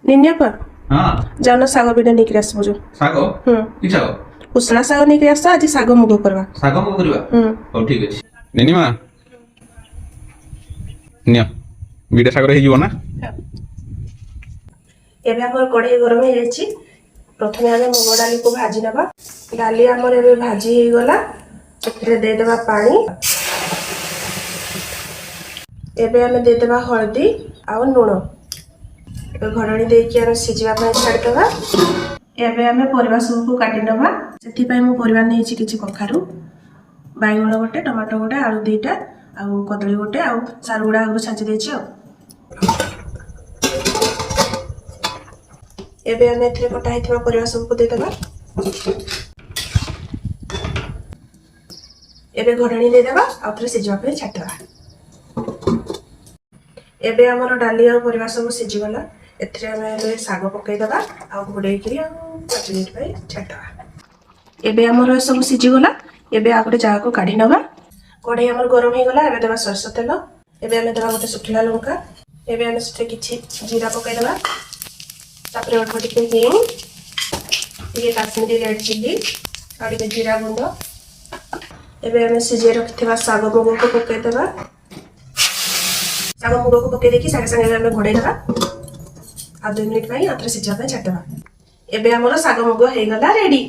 ନିନିଆପା, ହଁ। ଯାଉନ ଶାଗ ବିଡ଼ା ନେଇକିରି ଆସିବ ଯୋଉ। ଶାଗ? ହୁଁ। କି ଶାଗ? କୁସଳା ଶାଗ ନେଇକିରି ଆସ, ଆଜି ଶାଗ ମୁଗ କରିବା। ଶାଗ ମୁଗ କରିବା? ହୁଁ। ହଉ, ଠିକ ଅଛି। ନିନିମା, ନିଅ, ବିଡ଼ା ଶାଗରେ ହେଇଯିବ ନା? ଏବେ ଆମର କଢ଼େଇ ଗରମ ହେଇଯାଇଛି। ପ୍ରଥମେ ଆମେ ମୁଗ ଡାଲିକୁ ଭାଜି ନେବା। ଡାଲି ଆମର ଏବେ ଭାଜି ହେଇଗଲା। ସେଥିରେ ଦେଇଦେବା ପାଣି। ଏବେ ଆମେ ଦେଇଦେବା ହଳଦୀ ଆଉ ଲୁଣ। ଏବେ ଘୋଡ଼ଣୀ ଦେଇକି ଆମେ ସିଝିବା ପାଇଁ ଛାଡ଼ିଦେବା। ଏବେ ଆମେ ପରିବା ସବୁକୁ କାଟି ନେବା। ସେଥିପାଇଁ ମୁଁ ପରିବା ନେଇଛି କିଛି କଖାରୁ, ବାଇଗଣ ଗୋଟେ, ଟମାଟୋ ଗୋଟେ, ଆଳୁ 2ଟା ଆଉ କଦଳୀ ଗୋଟେ, ଆଉ ସାରୁ ଗୁଡ଼ା ଆଗରୁ ଛାଞ୍ଚି ଦେଇଛି। ଆଉ ଏବେ ଆମେ ଏଥିରେ କଟା ହେଇଥିବା ପରିବା ସବୁକୁ ଦେଇଦେବା। ଏବେ ଘୋଡ଼ଣୀ ଦେଇଦେବା, ଆଉ ଥରେ ସିଝିବା ପାଇଁ ଛାଡ଼ିଦେବା। ଏବେ ଆମର ଡାଲି ଆଉ ପରିବା ସବୁ ସିଝିଗଲା। ଏଥିରେ ଆମେ ଏବେ ଶାଗ ପକାଇଦେବା ଆଉ ଘୋଡ଼େଇକିରି ଆଉ 5 ମିନିଟ୍ ପାଇଁ ଛାଡ଼ିଦେବା। ଏବେ ଆମର ସବୁ ସିଝିଗଲା। ଏବେ ଆଉ ଗୋଟେ ଜାଗାକୁ କାଢ଼ି ନେବା। କଢ଼େଇ ଆମର ଗରମ ହେଇଗଲା। ଏବେ ଦେବା ସୋରିଷ ତେଲ। ଏବେ ଆମେ ଦେବା ଗୋଟେ ଶୁଖିଲା ଲଙ୍କା। ଏବେ ଆମେ ସେଥିରେ କିଛି ଜିରା ପକାଇଦେବା। ତାପରେ ଅଳ୍ପ ଟିକେ ହିଙ୍ଗ, ଟିକେ କାଶ୍ମୀରୀ ରେଡ୍ ଚିଲି ଆଉ ଟିକେ ଜିରା ଗୁଣ୍ଡ। ଏବେ ଆମେ ସିଝେଇ ରଖିଥିବା ଶାଗ ମୁଗକୁ ପକାଇଦେବା। ଶାଗ ମୁଗକୁ ପକାଇ ଦେଇକି ସାଙ୍ଗେ ସାଙ୍ଗେ ଆମେ ଘୋଡ଼େଇ ଦେବା ଆଉ 2 ମିନିଟ୍ ପାଇଁ, ଆଉ ଥରେ ସିଝିବା ପାଇଁ ଛାଡ଼ିଦେବା। ଏବେ ଆମର ଶାଗ ମୁଗ ହେଇଗଲା ରେଡି।